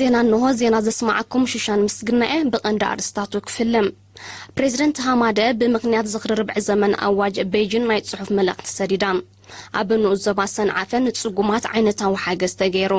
ዜና እንሆ። ዜና ዘስማዓኩም ሽሻን ምስግናኤ። ብቐንዲ ኣርእስታቱ ክፍልም። ፕሬዚደንት ሃማደ ብምኽንያት ዝኽሪ ርብዒ ዘመን ኣዋጅ ቤጂን ናይ ጽሑፍ መልእኽቲ ሰዲዳ። ኣብ ንኡስ ዞባ ሰንዓፈ ንጽጉማት ዓይነታዊ ሓገዝ ተገይሩ።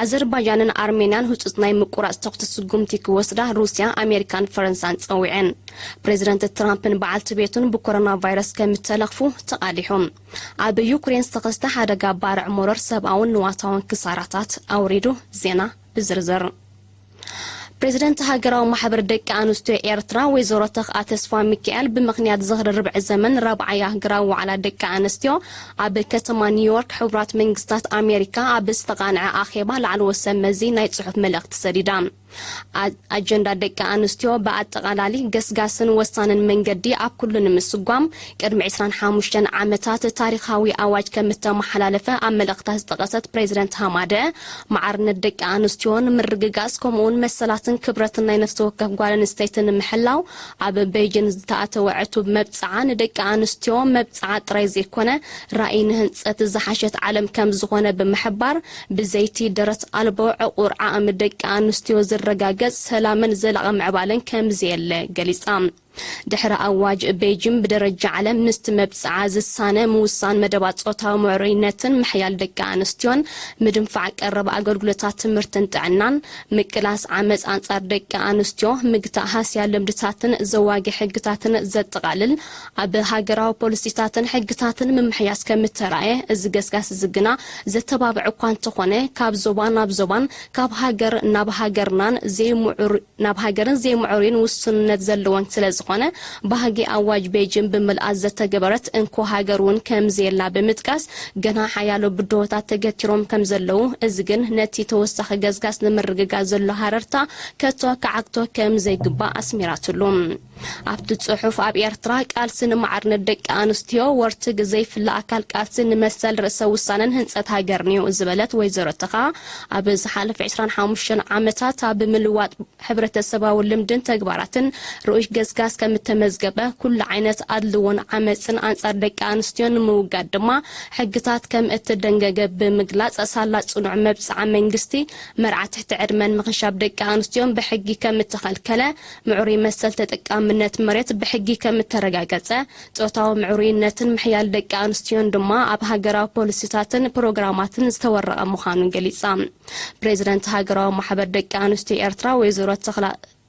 ኣዘርባይጃንን ኣርሜንያን ህጹጽ ናይ ምቁራጽ ተኹሲ ስጉምቲ ክወስዳ ሩስያ፣ ኣሜሪካን ፈረንሳን ጸዊዐን። ፕሬዚደንት ትራምፕን በዓልቲ ቤቱን ብኮሮና ቫይረስ ከም እተለኽፉ ተቓሊሑ። ኣብ ዩክሬን ዝተኸስተ ሓደጋ ባርዕ መሮር ሰብኣውን ንዋታውን ክሳራታት ኣውሪዱ። ዜና ብዝርዝር። ፕሬዚደንት ሃገራዊ ማሕበር ደቂ ኣንስትዮ ኤርትራ ወይዘሮ ተኽኣ ተስፋ ሚካኤል ብምኽንያት ዝኽሪ ርብዒ ዘመን ራብዓይ ሃገራዊ ዋዕላ ደቂ ኣንስትዮ ኣብ ከተማ ኒውዮርክ ሕቡራት መንግስታት ኣሜሪካ ኣብ ዝተቓንዐ ኣኼባ ላዕለዎት ሰብ መዚ ናይ ጽሑፍ መልእኽቲ ሰዲዳ። ኣ-፣ ኣጀንዳ ደቂ ኣንስትዮ ብኣጠቓላሊ ገስጋስን ወሳንን መንገዲ ኣብ ኩሉ ንምስጓም ቅድሚ ዕስራን ሓሙሽተን ዓመታት ታሪኻዊ ኣዋጅ ከም እተመሓላለፈ ኣብ መልእኽታ ዝጠቐሰት ፕሬዚደንት ሃማደ፣ ማዕርነት ደቂ ኣንስትዮ ንምርግጋጽ ከምኡውን መሰላትን ክብረትን ናይ ነፍሲ ወከፍ ጓል ኣንስተይቲ ንምሕላው ኣብ ቤጂን ዝተኣተወ ዕቱብ መብጽዓ ንደቂ ኣንስትዮ መብጽዓ ጥራይ ዘይኮነ ራእይ ንህንጸት ዝሓሸት ዓለም ከም ዝኾነ ብምሕባር፣ ብዘይቲ ደረት ኣልቦ ዕቑር ዓቕሚ ደቂ ኣንስትዮ ዝረጋገጽ ሰላምን ዘላቒ ምዕባለን ከም ዘየለ ገሊጻ። ድሕሪ ኣዋጅ ቤጂን ብደረጃ ዓለም ምስቲ መብጽዓ ዝሳነ ምውሳን መደባት ጾታዊ ምዕሩይነትን ምሕያል ደቂ ኣንስትዮን ምድንፋዕ ቀረብ ኣገልግሎታት ትምህርትን ጥዕናን፣ ምቅላስ ዓመጽ ኣንጻር ደቂ ኣንስትዮ፣ ምግታእ ሃስያ ልምድታትን ዘዋጊ ሕግታትን ዘጠቓልል ኣብ ሃገራዊ ፖሊሲታትን ሕግታትን ምምሕያስ ከም እተራእየ፣ እዚ ገስጋስ እዚ ግና ዘተባብዕ እኳ እንተኾነ፣ ካብ ዞባ ናብ ዞባን ካብ ሃገር ናብ ሃገርናን ዘይምዑር-፣ ናብ ሃገርን ዘይምዕሩይን ውሱንነት ዘለዎን ስለ ዝኾነ፣ ባህጊ ኣዋጅ ቤጂን ብምልኣት ዘተገበረት እንኮ ሃገር እውን ከም ዘየላ ብምጥቃስ፣ ገና ሓያሎ ብድሆታት ተገቲሮም ከም ዘለዉ፣ እዚ ግን ነቲ ተወሳኺ ገስጋስ ንምርግጋጽ ዘሎ ሃረርታ ከቶ ክዓግቶ ከም ዘይግባእ ኣስሚራትሉ። ኣብቲ ጽሑፍ፣ ኣብ ኤርትራ ቃልሲ ንማዕርነት ደቂ ኣንስትዮ፣ ወርትግ ዘይፍለ ኣካል ቃልሲ ንመሰል ርእሰ ውሳነን ህንጸት ሃገርን እዩ ዝበለት ወይዘሮ ተኻ፣ ኣብ ዝሓለፈ ዕስራን ሓሙሽተን ዓመታት ኣብ ምልዋጥ ሕብረተሰባዊ ልምድን ተግባራትን ርኡይ ገስጋስ ከም እተመዝገበ፣ ኩሉ ዓይነት ኣድልዎን ዓመጽን ኣንጻር ደቂ ኣንስትዮ ንምውጋድ ድማ ሕግታት ከም እተደንገገ ብምግላጽ፣ ሳላ ጽኑዕ መብጽዓ መንግስቲ፣ መርዓ ትሕቲ ዕድመን ምኽንሻብ ደቂ ኣንስትዮን ብሕጊ ከም እተኸልከለ፣ ምዕሩይ መሰል ተጠቃምነት መሬት ብሕጊ ከም እተረጋገጸ፣ ጾታዊ ምዕሩይነትን ምሕያል ደቂ ኣንስትዮን ድማ ኣብ ሃገራዊ ፖሊሲታትን ፕሮግራማትን ዝተወረቐ ምዃኑ ገሊጻ። ፕሬዚደንት ሃገራዊ ማሕበር ደቂ ኣንስትዮ ኤርትራ ወይዘሮ ተኽላ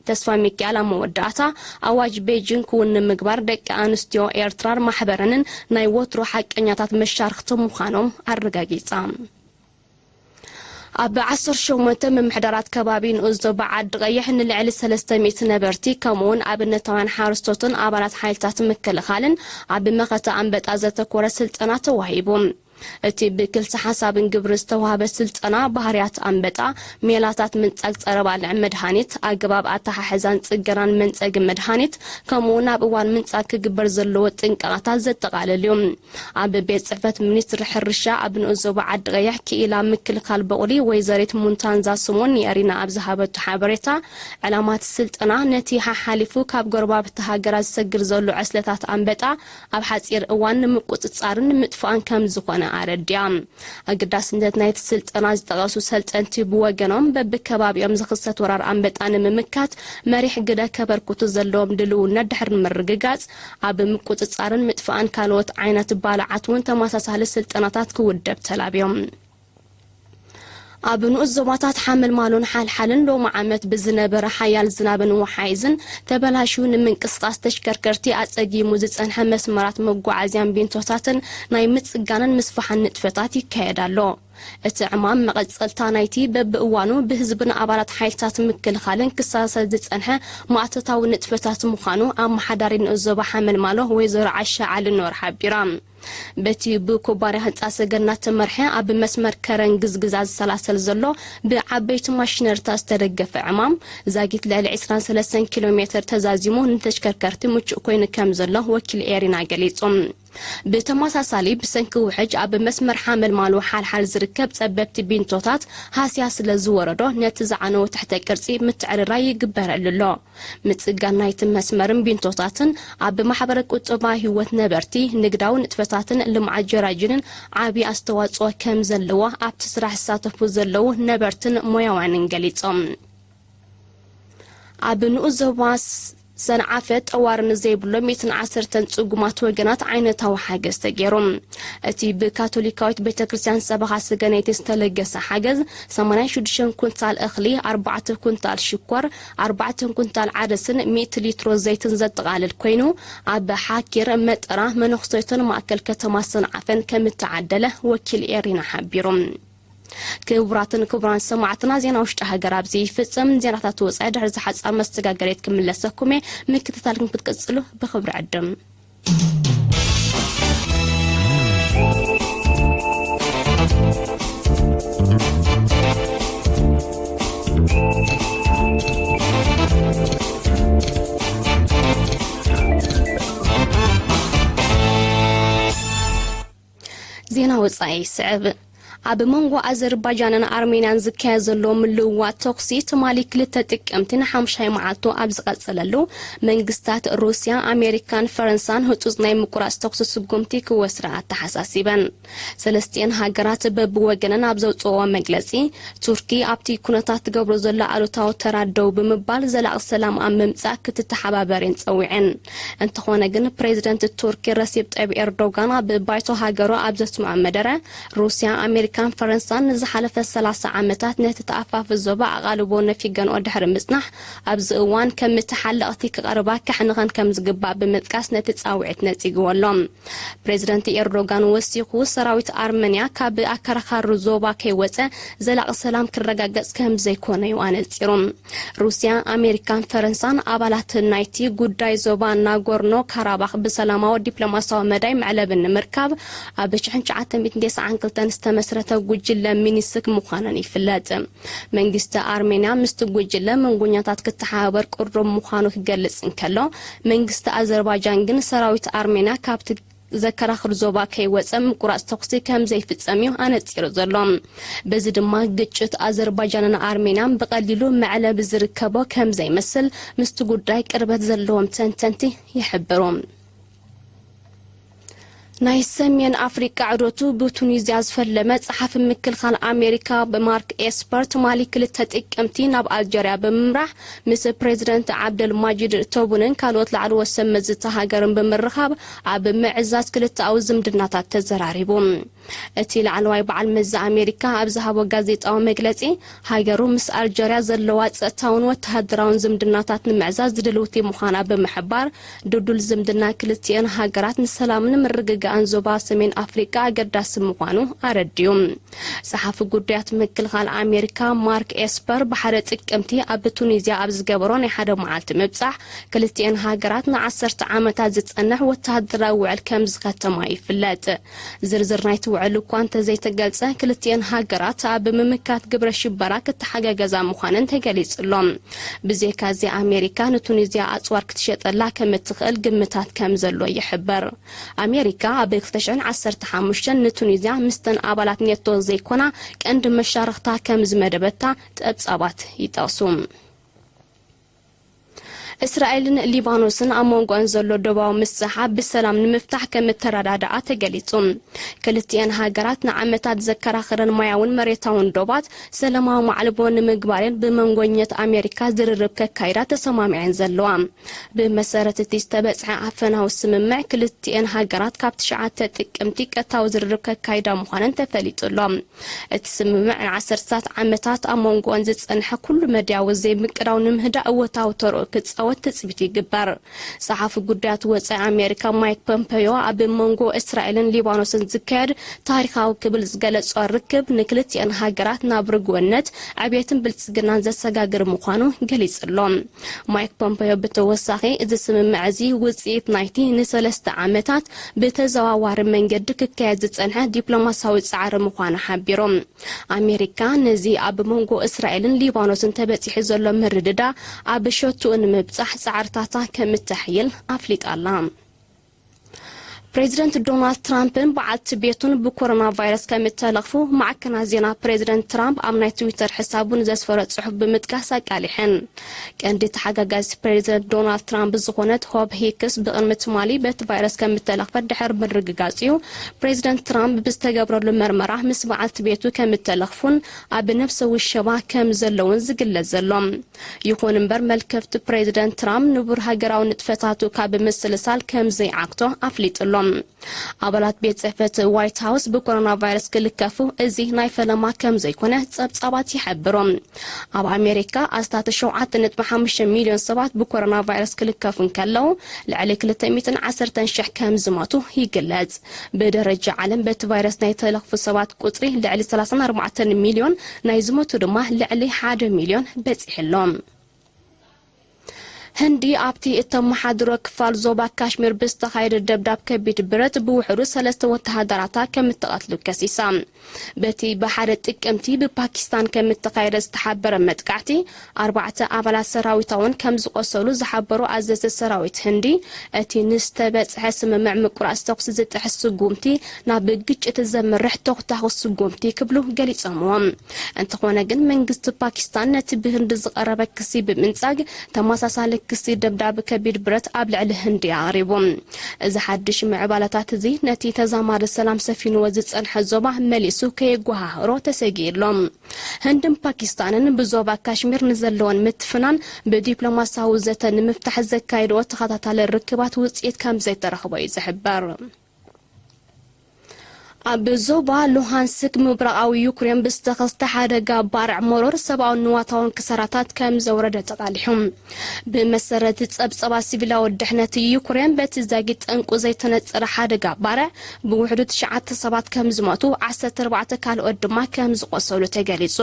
ተስፋ ሚካኤል ኣብ መወዳእታ፣ ኣዋጅ ቤጂን ክውን ንምግባር ደቂ ኣንስትዮ ኤርትራን ማሕበረንን ናይ ወትሩ ሓቀኛታት መሻርኽቲ ምዃኖም ኣረጋጊጻ። ኣብ ዓሰርተ ሸሞንተ ምምሕዳራት ከባቢ ንኡስ ዞባ ዓዲ ቀይሕ ንልዕሊ ሰለስተ ሚእቲ ነበርቲ፣ ከምኡውን ኣብነታውያን ሓረስቶትን ኣባላት ሓይልታት ምክልኻልን ኣብ መኸተ ኣንበጣ ዘተኮረ ስልጠና ተዋሂቡ። እቲ ብክልሲ ሓሳብን ግብሪ ዝተዋህበ ስልጠና፣ ባህርያት ኣንበጣ፣ ሜላታት ምንጻግ ጸረ ባልዕ መድሃኒት፣ ኣገባብ ኣተሓሕዛን ጽገናን መንጸጊ መድሃኒት፣ ከምኡውን ኣብ እዋን ምንጻግ ክግበር ዘለዎ ጥንቃቐታት ዘጠቓልል እዩ። ኣብ ቤት ጽሕፈት ሚኒስትሪ ሕርሻ ኣብ ንኡስ ዞባ ዓዲ ቀይሕ ክኢላ ምክልኻል በቑሊ ወይዘሪት ሙንታንዛ ስሞን ንኤሪና ኣብ ዝሃበቶ ሓበሬታ፣ ዕላማ እቲ ስልጠና ነቲ ሓሓሊፉ ካብ ጎረባብቲ ሃገራት ዝሰግር ዘሎ ዕስለታት ኣንበጣ ኣብ ሓጺር እዋን ንምቁጽጻርን ንምጥፋእን ከም ዝኾነ ኣረዲኣ። ኣገዳስነት ናይቲ ስልጠና ዝጠቐሱ ሰልጠንቲ ብወገኖም፣ በብከባቢኦም ዝኽሰት ወራር ኣንበጣ ንምምካት መሪሕ ግደ ከበርክቱ ዘለዎም ድልውነት ድሕሪ ንምርግጋጽ፣ ኣብ ምቁጽጻርን ምጥፋእን ካልኦት ዓይነት ባልዓት እውን ተመሳሳሊ ስልጠናታት ክውደብ ተላብዮም። ኣብ ንኡስ ዞባታት ሓመልማሎን ሓልሓልን ሎሚ ዓመት ብዝነበረ ሓያል ዝናብን ወሓይዝን ተበላሽዩ ንምንቅስቓስ ተሽከርከርቲ ኣጸጊሙ ዝጸንሐ መስመራት መጓዓዝያን ቢንቶታትን ናይ ምጽጋንን ምስፋሕን ንጥፈታት ይካየድ ኣሎ። እቲ ዕማም መቐጸልታ ናይቲ በብእዋኑ ብህዝብን ኣባላት ሓይልታት ምክልኻልን ክሳሰር ዝጸንሐ ማእቶታዊ ንጥፈታት ምዃኑ ኣመሓዳሪ ንኡስ ዞባ ሓመልማሎ ወይዘሮ ዓሻ ዓሊ ኖር ሓቢራ። በቲ ብኩባንያ ህንጻ ሰገን እናተመርሐ ኣብ መስመር ከረን ግዝግዛ ዝሰላሰል ዘሎ ብዓበይቲ ማሽነሪታት ዝተደገፈ ዕማም ዛጊት ልዕሊ ዕስራን ሰለስተን ኪሎ ሜትር ተዛዚሙ ንተሽከርከርቲ ምቹእ ኮይኑ ከም ዘሎ ወኪል ኤሪና ገሊጹ። ብተመሳሳሊ፣ ብሰንኪ ውሕጅ ኣብ መስመር ሓመልማሎ ሓልሓል ዝርከብ ጸበብቲ ቢንቶታት ሃስያ ስለ ዝወረዶ፣ ነቲ ዝዓነወ ትሕተ ቅርጺ ምትዕርራይ ይግበረሉ ኣሎ። ምጽጋን ናይቲ መስመርን ቢንቶታትን ኣብ ማሕበረ ቁጠባ ህይወት ነበርቲ፣ ንግዳዊ ንጥፈታትን ልምዓት ጀራጂንን ዓቢ ኣስተዋጽኦ ከም ዘለዎ ኣብቲ ስራሕ ዝሳተፉ ዘለዉ ነበርትን ሞያውያንን ገሊጾም። ኣብ ንኡስ ዞባ ስ-፣ ሰንዓፈ ጠዋሪ ንዘይብሎም ሚእትን ዓሰርተን ጽጉማት ወገናት ዓይነታዊ ሓገዝ ተገይሩ። እቲ ብካቶሊካዊት ቤተ ክርስቲያን ሰበኻ ሰገነይቲ ዝተለገሰ ሓገዝ፣ ሰማንያን ሽዱሽተን ኩንታል እኽሊ፣ ኣርባዕተ ኩንታል ሽኮር፣ ኣርባዕተ ኩንታል ዓደስን ሚእቲ ሊትሮ ዘይትን ዘጠቓልል ኮይኑ፣ ኣብ ሓኪር፣ መጠራ፣ መነኹሰይቶን ማእከል ከተማ ሰንዓፈን ከም እተዓደለ ወኪል ኤሪና ሓቢሩ። ክቡራትን ክቡራን ሰማዕትና፣ ዜና ውሽጢ ሃገር ኣብዚ ይፍጽም። ዜናታት ወጻኢ ድሕሪ ዝሓጻር መሰጋገሪት ክምለሰኩም እየ። ምክትታልኩም ክትቅጽሉ ብኽብሪ ዕድም። ዜና ወጻኢ ይስዕብ። ኣብ መንጎ ኣዘርባጃንን ኣርሜንያን ዝካየድ ዘሎ ምልውዋጥ ተኹሲ ትማሊ ክልተ ጥቅምቲ ንሓምሻይ መዓልቱ ኣብ ዝቐጸለሉ፣ መንግስታት ሩስያ፣ ኣሜሪካን ፈረንሳን ህጹጽ ናይ ምቁራጽ ተኹሲ ስጉምቲ ክወስዳ ኣተሓሳሲበን። ሰለስቲኤን ሃገራት በብወገነን ኣብ ዘውጽኦ መግለጺ፣ ቱርኪ ኣብቲ ኩነታት ትገብሮ ዘላ ኣሉታዊ ተራ ደው ብምባል ዘላቒ ሰላም ኣብ ምምጻእ ክትተሓባበር እየን ጸዊዐን። እንተኾነ ግን፣ ፕሬዚደንት ቱርኪ ረሲብ ጠይብ ኤርዶጋን ኣብ ባይቶ ሃገሩ ኣብ ዘስምዖ መደረ፣ ሩስያ፣ ኣሜሪካን ፈረንሳን ንዝሓለፈ ሰላሳ ዓመታት ነቲ ተኣፋፊ ዞባ ኣቓልቦ ነፊገንኦ ድሕሪ ምጽናሕ፣ ኣብዚ እዋን ከም ተሓለቕቲ ክቐርባ ከሕንኸን ከም ዝግባእ ብምጥቃስ ነቲ ጻውዒት ነጺግዎ ኣሎ። ፕሬዚደንት ኤርዶጋን ወሲኹ፣ ሰራዊት ኣርመንያ ካብ ኣከራኻሪ ዞባ ከይወጸ ዘላቒ ሰላም ክረጋገጽ ከም ዘይኮነ እዩ ኣነጺሩ። ሩስያ፣ ኣሜሪካን ፈረንሳን ኣባላት ናይቲ ጉዳይ ዞባ ናጎርኖ ካራባኽ ብሰላማዊ ዲፕሎማሲያዊ መዳይ መዕለቢ ንምርካብ ኣብ ሽሕን ትሽዓተ ሚእትን ተስዓን ክልተን ዝተመስረተ ጉጅለ ሚኒስክ ምዃነን ይፍለጥ። መንግስቲ ኣርሜንያ ምስቲ ጉጅለ መንጎኛታት ክተሓባበር ቅሩብ ምዃኑ ክገልጽ እንከሎ፣ መንግስቲ ኣዘርባይጃን ግን ሰራዊት ኣርሜንያ ካብቲ ዘከራኽር ዞባ ከይወጸ ምቁራጽ ተኹሲ ከም ዘይፍጸም እዩ ኣነጺሩ ዘሎ። በዚ ድማ ግጭት ኣዘርባይጃንን ኣርሜንያን ብቐሊሉ መዕለቢ ዝርከቦ ከም ዘይመስል ምስቲ ጉዳይ ቅርበት ዘለዎም ተንተንቲ ይሕብሩ። ናይ ሰሜን ኣፍሪቃ ዕዶቱ ብቱኒዝያ ዝፈለመ ጸሓፊ ምክልኻል ኣሜሪካ ብማርክ ኤስፐር ትማሊ ክልተ ጥቅምቲ ናብ ኣልጀርያ ብምምራሕ ምስ ፕሬዚደንት ዓብደል ማጂድ ተቡንን ካልኦት ላዕለዎት ሰብ መዚ እታ ሃገርን ብምርኻብ ኣብ ምዕዛዝ ክልተኣዊ ዝምድናታት ተዘራሪቡ። እቲ ላዕለዋይ በዓል መዚ ኣሜሪካ ኣብ ዝሃቦ ጋዜጣዊ መግለጺ፣ ሃገሩ ምስ ኣልጀርያ ዘለዋ ጸጥታውን ወተሃደራውን ዝምድናታት ንምዕዛዝ ድልውቲ ምዃና ብምሕባር፣ ድልዱል ዝምድና ክልቲኤን ሃገራት ንሰላምን ምርግጋእን ዞባ ሰሜን ኣፍሪቃ ኣገዳሲ ምዃኑ ኣረዲኡ። ጸሓፊ ጉዳያት ምክልኻል ኣሜሪካ ማርክ ኤስፐር ብሓደ ጥቅምቲ ኣብ ቱኒዝያ ኣብ ዝገበሮ ናይ ሓደ መዓልቲ ምብጻሕ፣ ክልቲኤን ሃገራት ንዓሰርተ ዓመታት ዝጸንሕ ወተሃደራዊ ውዕል ከም ዝኸተማ ይፍለጥ። ዝርዝር ናይቲ ውዕል እኳ እንተዘይተገልጸ፣ ክልቲኤን ሃገራት ኣብ ምምካት ግብረ ሽበራ ክተሓጋገዛ ምዃነን ተገሊጹ ኣሎ። ብዘይካዚ፣ ኣሜሪካ ንቱኒዝያ ኣጽዋር ክትሸጠላ ከም እትኽእል ግምታት ከም ዘሎ ይሕበር። ኣሜሪካ ኣብ ክልተ ሽሕን ዓሰርተ ሓሙሽተን ንቱኒዝያ ምስተን ኣባላት ኔቶ ዘይኮና ቀንዲ መሻርኽታ ከም ዝመደበታ ጸብጻባት ይጠቕሱ። እስራኤልን ሊባኖስን ኣብ መንጎኣን ዘሎ ዶባዊ ምስሕሓብ ብሰላም ንምፍታሕ ከም እተረዳድኣ ተገሊጹ። ክልቲኤን ሃገራት ንዓመታት ዘከራኽረን ማያውን መሬታውን ዶባት ሰላማዊ ማዕልቦ ንምግባረን ብመንጎኝነት ኣሜሪካ ዝርርብ ከካይዳ ተሰማሚዐን ዘለዋ። ብመሰረት እቲ ዝተበጽሐ ኣፈናዊ ስምምዕ፣ ክልቲኤን ሃገራት ካብ ትሽዓተ ጥቅምቲ ቀጥታዊ ዝርርብ ከካይዳ ምዃነን ተፈሊጡ ኣሎ። እቲ ስምምዕ ንዓሰርተታት ዓመታት ኣብ መንጎኦን ዝጸንሐ ኩሉ መድያዊ ዘይምቅዳው ንምህዳእ እወታዊ ተርኦ ክጻወት ትጽቢት ይግበር። ጸሓፊ ጉዳያት ወጻኢ ኣሜሪካ ማይክ ፖምፐዮ፣ ኣብ መንጎ እስራኤልን ሊባኖስን ዝካየድ ታሪኻዊ ክብል ዝገለጾ ርክብ፣ ንክልቲኤን ሃገራት ናብ ርጉእነት፣ ዕብየትን ብልጽግናን ዘሰጋግር ምዃኑ ገሊጹ ኣሎ። ማይክ ፖምፐዮ ብተወሳኺ፣ እዚ ስምምዕ እዚ ውጽኢት ናይቲ ንሰለስተ ዓመታት ብተዘዋዋሪ መንገዲ ክካየድ ዝጸንሐ ዲፕሎማሲያዊ ጻዕሪ ምዃኑ ሓቢሩ። ኣሜሪካ ነዚ ኣብ መንጎ እስራኤልን ሊባኖስን ተበጺሑ ዘሎ ምርድዳ ኣብ ሸቱኡ ንምብጻሕ ጻዕርታታ ከም እተሕይል ኣፍሊጣ ኣላ። ፕሬዚደንት ዶናልድ ትራምፕን በዓልቲ ቤቱን ብኮሮና ቫይረስ ከም እተለኽፉ ማዕከናት ዜና ፕሬዚደንት ትራምፕ ኣብ ናይ ትዊተር ሕሳቡ ንዘስፈሮ ጽሑፍ ብምጥቃስ ኣቃሊሐን። ቀንዲ ተሓጋጋዚ ፕሬዚደንት ዶናልድ ትራምፕ ዝኾነት ሆፕ ሂክስ ብቕድሚ ትማሊ በቲ ቫይረስ ከም እተለኽፈት ድሕር ምርግጋጽ እዩ። ፕሬዚደንት ትራምፕ ብዝተገብረሉ መርመራ ምስ በዓልቲ ቤቱ ከም እተለኽፉን ኣብ ነብሰ ውሸባ ከም ዘለውን ዝግለጽ ዘሎ። ይኹን እምበር፣ መልከፍቲ ፕሬዚደንት ትራምፕ ንቡር ሃገራዊ ንጥፈታቱ ካብ ምስልሳል ከም ዘይዓግቶ ኣፍሊጡ ኣሎ። ኣባላት ቤት ጽሕፈት ዋይት ሃውስ ብኮሮና ቫይረስ ክልከፉ እዚ ናይ ፈለማ ከም ዘይኮነ ጸብጻባት ይሕብሩ። ኣብ ኣሜሪካ ኣስታት ሸውዓተ ነጥቢ ሓሙሽተ ሚልዮን ሰባት ብኮሮና ቫይረስ ክልከፉ እንከለዉ፣ ልዕሊ ክልተ ሚእትን ዓሰርተን ሽሕ ከም ዝሞቱ ይግለጽ። ብደረጃ ዓለም በቲ ቫይረስ ናይ ተለኽፉ ሰባት ቁጽሪ ልዕሊ ሰላሳን ኣርባዕተን ሚልዮን፣ ናይ ዝሞቱ ድማ ልዕሊ ሓደ ሚልዮን በጺሑ ኣሎ። ህንዲ ኣብቲ እተመሓድሮ ክፋል ዞባ ካሽሚር ብዝተኻየደ ደብዳብ ከቢድ ብረት ብውሕዱ ሰለስተ ወተሃደራታ ከም እተቐትሉ ከሲሳ። በቲ ብሓደ ጥቅምቲ ብፓኪስታን ከም እተኻየደ ዝተሓበረ መጥቃዕቲ፣ ኣርባዕተ ኣባላት ሰራዊታ እውን ከም ዝቖሰሉ ዝሓበሩ ኣዘዝቲ ሰራዊት ህንዲ፣ እቲ ንዝተበጽሐ ስምምዕ ምቁራጽ ተኹሲ ዝጥሕስ ስጉምቲ ናብ ግጭት ዘምርሕ ተኹታኹ ስጉምቲ ክብሉ ገሊጾምዎ። እንተኾነ ግን መንግስቲ ፓኪስታን ነቲ ብህንዲ ዝቐረበ ክሲ ብምንጻግ ተመሳሳሊ ክሲ ደብዳብ ከቢድ ብረት ኣብ ልዕሊ ህንዲ ኣቕሪቡ። እዚ ሓድሽ ምዕባለታት እዚ ነቲ ተዛማዲ ሰላም ሰፊንዎ ዝጸንሐ ዞባ መሊሱ ከየጓሃህሮ ተሰጊኡ ኣሎ። ህንድን ፓኪስታንን ብዞባ ካሽሚር ንዘለወን ምትፍናን ብዲፕሎማሲያዊ ዘተ ንምፍታሕ ዘካየድኦ ተኸታታሊ ርክባት ውጽኢት ከም ዘይተረኽቦ እዩ ዝሕበር። ኣብ ዞባ ሉሃንስክ ምብራቓዊ ዩክሬን ብዝተኸስተ ሓደጋ ባርዕ መሮር ሰብኣውን ንዋታውን ክሳራታት ከም ዘውረደ ተቓሊሑ። ብመሰረት ጸብጸባ ሲቪላዊ ድሕነት ዩክሬን፣ በቲ ዛጊት ጠንቁ ዘይተነጸረ ሓደጋ ባርዕ ብውሕዱ ትሽዓተ ሰባት ከም ዝሞቱ፣ ዓሰርተ ኣርባዕተ ካልኦት ድማ ከም ዝቖሰሉ ተገሊጹ።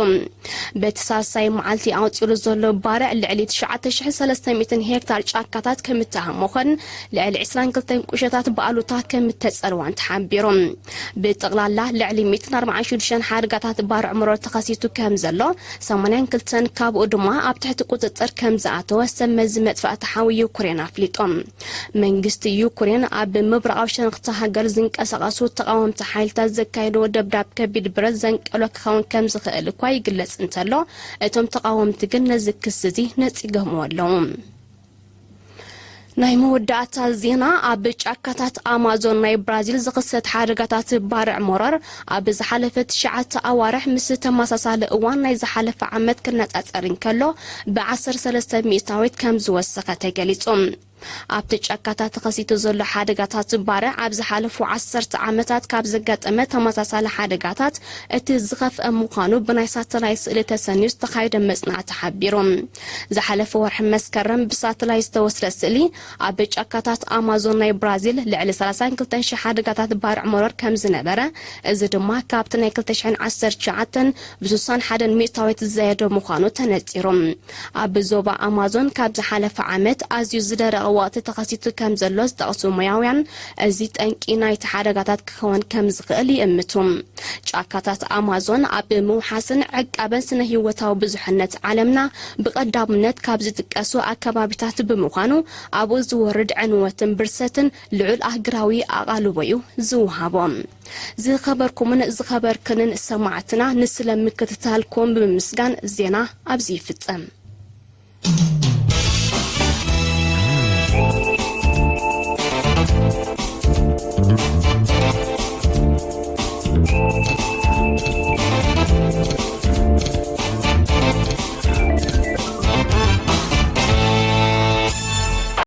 በቲ ሳልሳይ መዓልቲ ኣውጺሉ ዘሎ ባርዕ ልዕሊ ትሽዓተ ሽሕን ሰለስተ ሚእትን ሄክታር ጫካታት ከም እተሃሞኸን ልዕሊ ዕስራን ክልተን ቁሸታት ብኣሉታ ከም እተጸልዋን ተሓቢሩ። ብጠቕላላ ልዕሊ ሚእትን ኣርባዓን ሽዱሽተን ሓደጋታት ባርዕ መሮር ተኸሲቱ ከም ዘሎ፣ ሰማንያን ክልተን ካብኡ ድማ ኣብ ትሕቲ ቁጽጽር ከም ዝኣተወ ሰብ መዚ መጥፋእቲ ሓዊ ዩክሬን ኣፍሊጦም። መንግስቲ ዩክሬን ኣብ ምብራቓዊ ሸነኽቲ ሃገር ዝንቀሳቐሱ ተቓወምቲ ሓይልታት ዘካየድዎ ደብዳብ ከቢድ ብረት ዘንቀሎ ክኸውን ከም ዝኽእል እኳ ይግለጽ እንተሎ፣ እቶም ተቓወምቲ ግን ነዚ ክሲ እዚ ነጺጎምዎ ኣለዉ። ናይ መወዳእታ ዜና። ኣብ ጫካታት ኣማዞን ናይ ብራዚል ዝኽሰት ሓደጋታት ባርዕ መሮር ኣብ ዝሓለፈ ትሽዓተ ኣዋርሕ ምስ ተመሳሳሊ እዋን ናይ ዝሓለፈ ዓመት ክነጻጸር እንከሎ ብዓሰርተ ሰለስተ ሚእታዊት ከም ዝወሰኸ ተገሊጹ። ኣብቲ ጫካታት ተኸሲቱ ዘሎ ሓደጋታት ባርዕ ኣብ ዝሓለፉ ዓሰርተ ዓመታት ካብ ዘጋጠመ ተመሳሳሊ ሓደጋታት እቲ ዝኸፍአ ምዃኑ ብናይ ሳተላይት ስእሊ ተሰንዩ ዝተኻየደ መጽናዕቲ ሓቢሩ። ዝሓለፈ ወርሒ መስከረም ብሳተላይት ዝተወስደ ስእሊ ኣብ ጫካታት ኣማዞን ናይ ብራዚል ልዕሊ ሰላሳን ክልተን ሽሕ ሓደጋታት ባርዕ መሮር ከም ዝነበረ፣ እዚ ድማ ካብቲ ናይ ክልተ ሽሕን ዓሰርተ ትሽዓተን ብስሳን ሓደን ሚእታዊት ዝዘየደ ምዃኑ ተነጺሩ። ኣብ ዞባ ኣማዞን ካብ ዝሓለፈ ዓመት ኣዝዩ ዝደረቐ ወቕቲ ተኸሲቱ ከም ዘሎ ዝጠቕሱ ሞያውያን፣ እዚ ጠንቂ ናይቲ ሓደጋታት ክኸውን ከም ዝኽእል ይእምቱ። ጫካታት ኣማዞን ኣብ ምውሓስን ዕቃበን ስነ ህይወታዊ ብዙሕነት ዓለምና ብቐዳምነት ካብ ዝጥቀሱ ኣከባቢታት ብምዃኑ፣ ኣብኡ ዝወርድ ዕንወትን ብርሰትን ልዑል ኣህግራዊ ኣቓልቦ እዩ ዝወሃቦ። ዝኸበርኩምን ዝኸበርክንን ሰማዕትና፣ ንስለ ምክትታልኩም ብምምስጋን ዜና ኣብዚ ይፍጸም።